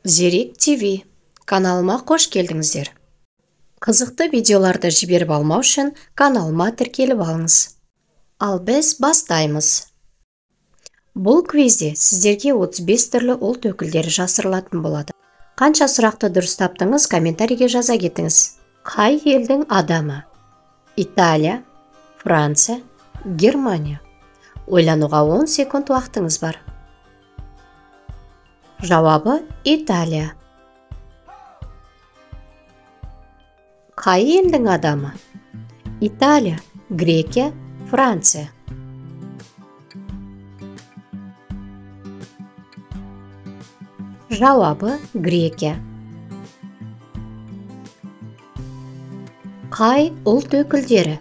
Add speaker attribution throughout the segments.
Speaker 1: Зерек ТВ каналыма қош келдіңіздер. Қызықты видеоларды жіберіп алмау үшін каналыма тіркеліп алыңыз. Ал біз бастаймыз. Бұл квизде сіздерге 35 түрлі ұлт өкілдері жасырылатын болады. Қанша сұрақты дұрыс таптыңыз, комментарийге жаза кетіңіз. Қай елдің адамы? Италия, Франция, Германия. Ойлануға 10 секунд уақытыңыз бар. Жауабы Италия. Қай елдің адамы? Италия, Грекия, Франция. Жауабы Грекия. Қай ұлт өкілдері?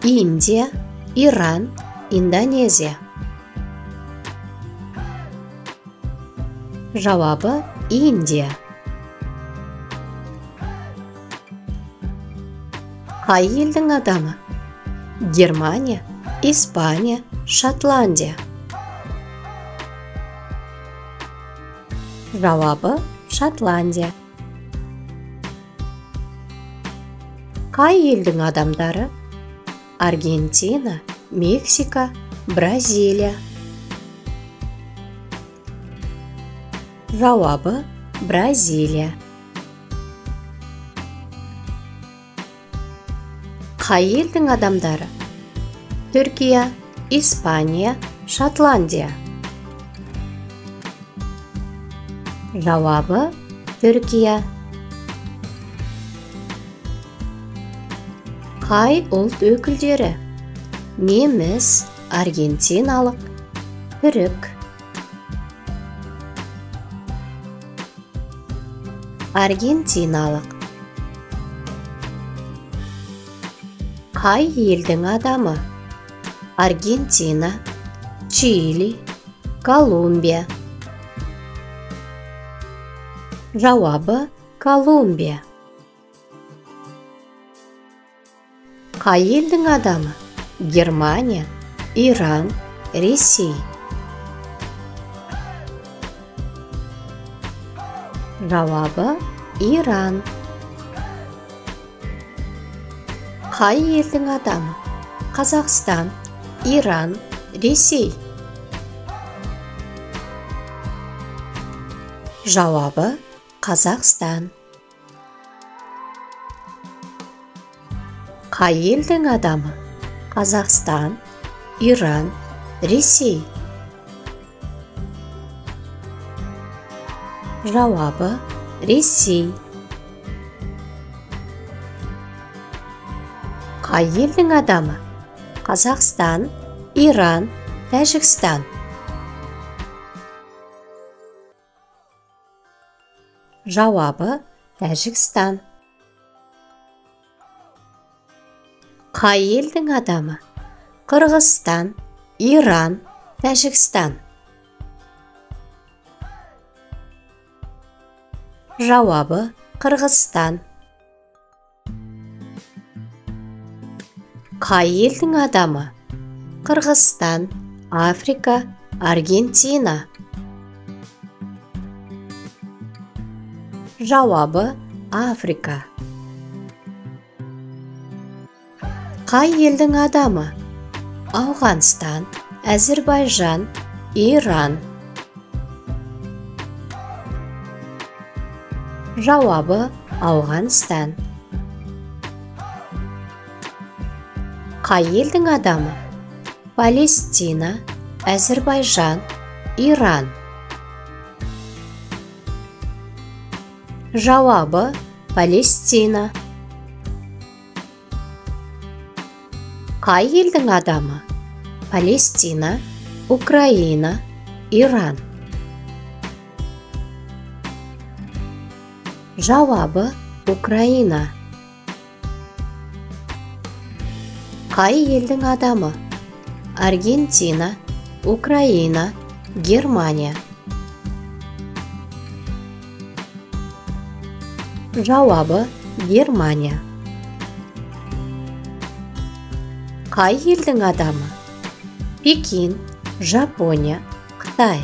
Speaker 1: Индия, Иран, Индонезия. Жауабы Индия. Қай елдің адамы? Германия, Испания, Шотландия. Жауабы Шотландия. Қай елдің адамдары? Аргентина, Мексика, Бразилия. Жауабы Бразилия. Қай елдің адамдары? Түркия, Испания, Шотландия. Жауабы Түркия. Қай ұлт өкілдері? Неміс, аргентиналық, түрік. Аргентиналық. Қай елдің адамы? Аргентина, Чили, Колумбия. Жауабы Колумбия. Қай елдің адамы? Германия, Иран, Ресей. Жауабы Иран. Қай елдің адамы? Қазақстан, Иран, Ресей. Жауабы Қазақстан. Қай елдің адамы? Қазақстан, Иран, Ресей. Жауабы Ресей. Қай елдің адамы? Қазақстан, Иран, Тәжікстан. Жауабы Тәжікстан. Қай елдің адамы? Қырғызстан, Иран, Тәжікстан. Жауабы Қырғызстан. Қай елдің адамы? Қырғызстан, Африка, Аргентина. Жауабы Африка. Қай елдің адамы? Ауғанстан, Әзірбайжан, Иран. Жауабы Ауғанстан. Қай елдің адамы? Палестина, Әзірбайжан, Иран. Жауабы Палестина. Қай елдің адамы? Палестина, Украина, Иран. Жауабы Украина. Қай елдің адамы? Аргентина, Украина, Германия. Жауабы Германия. Қай елдің адамы? Пекин, Жапония, Қытай.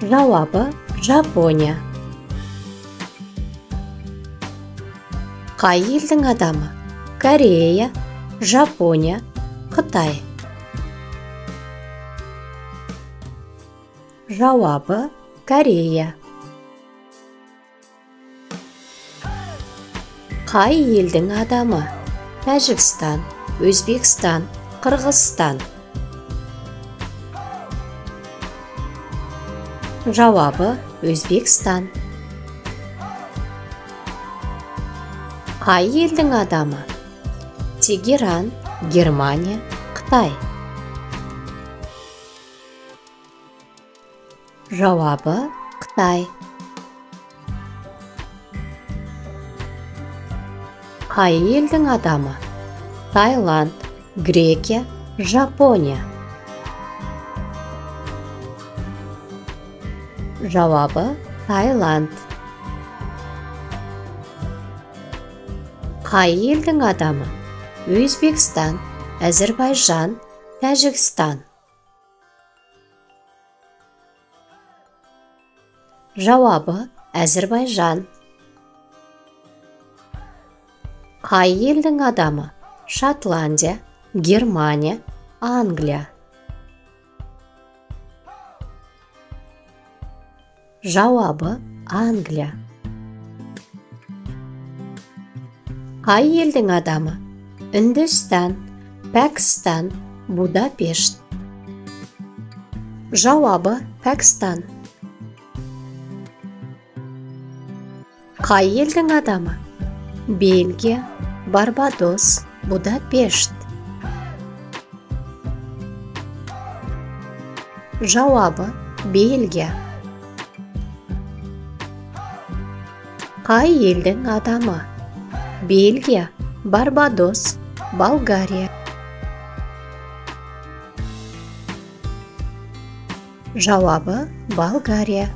Speaker 1: Жауабы Жапония. Қай елдің адамы? Корея, Жапония, Қытай. Жауабы Корея. Қай елдің адамы? Тәжікстан, Өзбекстан, Қырғызстан. Жауабы Өзбекстан. Қай елдің адамы? Тегеран, Германия, Қытай. Жауабы Қытай. Қай елдің адамы? Таиланд, Грекия, Жапония. Жауабы Таиланд. Қай елдің адамы? Өзбекстан, Әзірбайжан, Тәжікстан. Жауабы Әзірбайжан. Қай елдің адамы? Шотландия, Германия, Англия. Жауабы Англия. Қай елдің адамы? Үндістан, Пәкістан, Будапешт. Жауабы Пәкістан. Қай елдің адамы? Бельгия, Барбадос, Будапешт. Жауабы Бельгия. Қай елдің адамы? Бельгия, Барбадос, Болгария. Жауабы Болгария.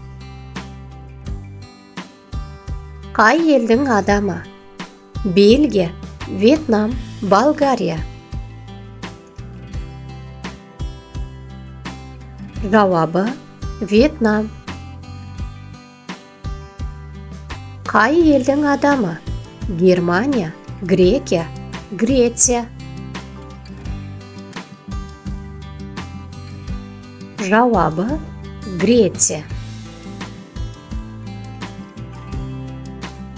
Speaker 1: Қай елдің адамы? Бельгия, Вьетнам, Болгария. Жауабы Вьетнам. Қай елдің адамы? Германия, Грекия, Греция. Жауабы Греция.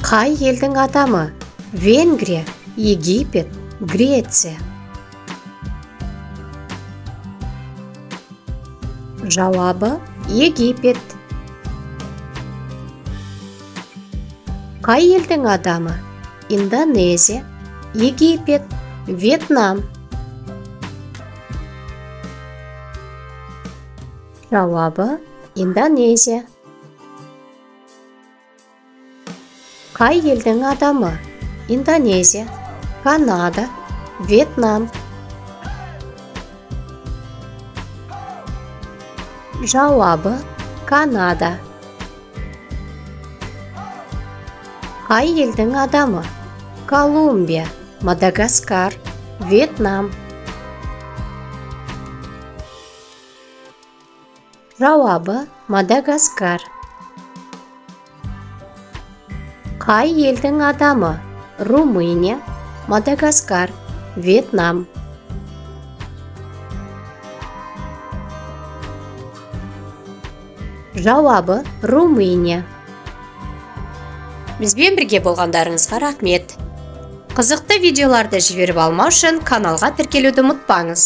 Speaker 1: Қай елдің адамы? Венгрия, Египет, Греция. Жауабы Египет. Қай елдің адамы? Индонезия, Египет, Вьетнам. Жауабы Индонезия. Қай елдің адамы? Индонезия, Канада, Вьетнам. Жауабы Канада. Қай елдің адамы? Колумбия, Мадагаскар, Вьетнам. Жауабы Мадагаскар. Қай елдің адамы? Румыния, Мадагаскар, Вьетнам. Жауабы Румыния. Бізбен бірге болғандарыңызға рахмет. Қызықты видеоларды жіберіп алмау үшін каналға тіркелуді ұмытпаңыз.